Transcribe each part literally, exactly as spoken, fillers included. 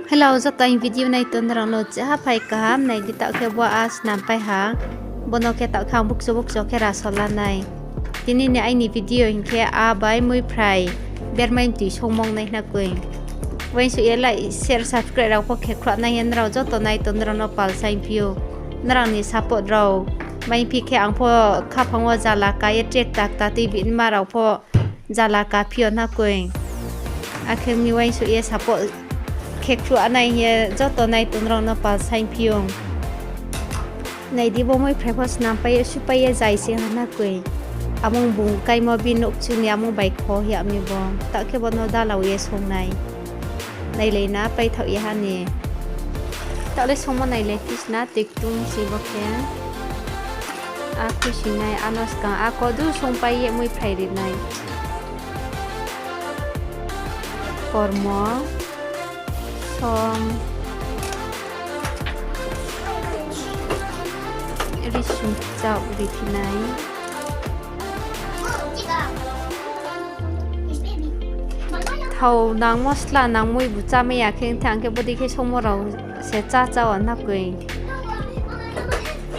Hello, joto aini video nai tongnai rao no cheha phai kaham, nai di taoh khe bo a snam pai ha. Bo no khe taoh khe ang bukcho bukcho khe rasola nai. Tini ni aini video hing khe a bai muiphrai bermai mtui songmong nai hna koi. Uaingsouh ye like, share, subscribe rao pho khe khruh nai hing ye nrao joto nai tongnai rao no pal saingphi ou. Nrao ni support rao maiphi khe ang pho khaphang wo jala ka ye trek tak ta tui bini ma rao pho jala kaphi yo hna koi. Akhe ni uaingsouh ye support khe khruh nai hing ye joto nai tongnai rao no pal saingphi ou. Nai di bo muiphrai pho snam pai ye, supai ye zai se ha hna koi. Amung bung kaimo bini nouhkchu ni amung bai kho hing ya mi bo. Taoh khe bo no dalao ye song nai. Nailai na paithaoh ye ha ni. Taoh le songmo nailai phi sna, tiktung se bo khe. A khuisoing nai, ano skang a kodu songpai ye muiphrai ri nai. Kormo, som, risung kchaoh riphi nai. Thao nang mosla nang mui bu chámai ya khe, ang khe bodei khe songmo rao se chá chá wo hna koi.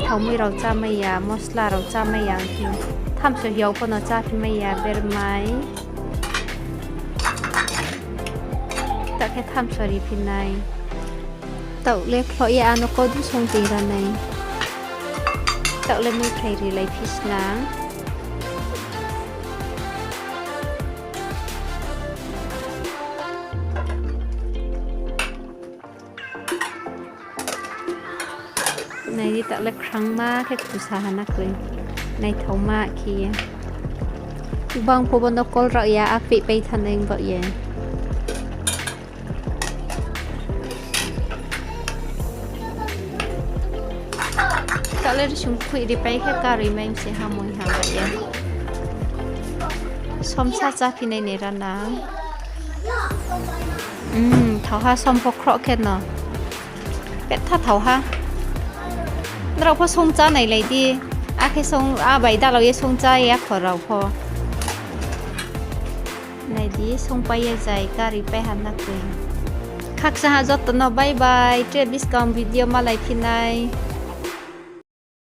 Thao mui rao chámai ya, mosla rao chámai ya, ang khe thamso hiao pho no cháphi mai ya, bermai. Taoh khe thamso riphi nai. Taoh le khloh ye ano kodu song tui ra nai. Taoh le muiphrai rilai phi sna. Nai di taoh le khrangma khe khusa ha na koi. Naithaoma khe ye. Bang pho bo no kol rao ya, a pehpai thanng nai baoh ye. Taoh le risung khuih ripai khe karoi mai se hamoi ha baoh ye. Somsa cháphi nai ni rana. Thao ha som pho khroh khe no. Pettha thao ha. Nrao pho songchá nailai di. Akhe song, a bai dalao ye songchá ya kho rao pho. Nai di, songpai ye zai, kari pai ha na koi. Khakchang ha joto no, bye bye. Tre buskang video malai phi nai.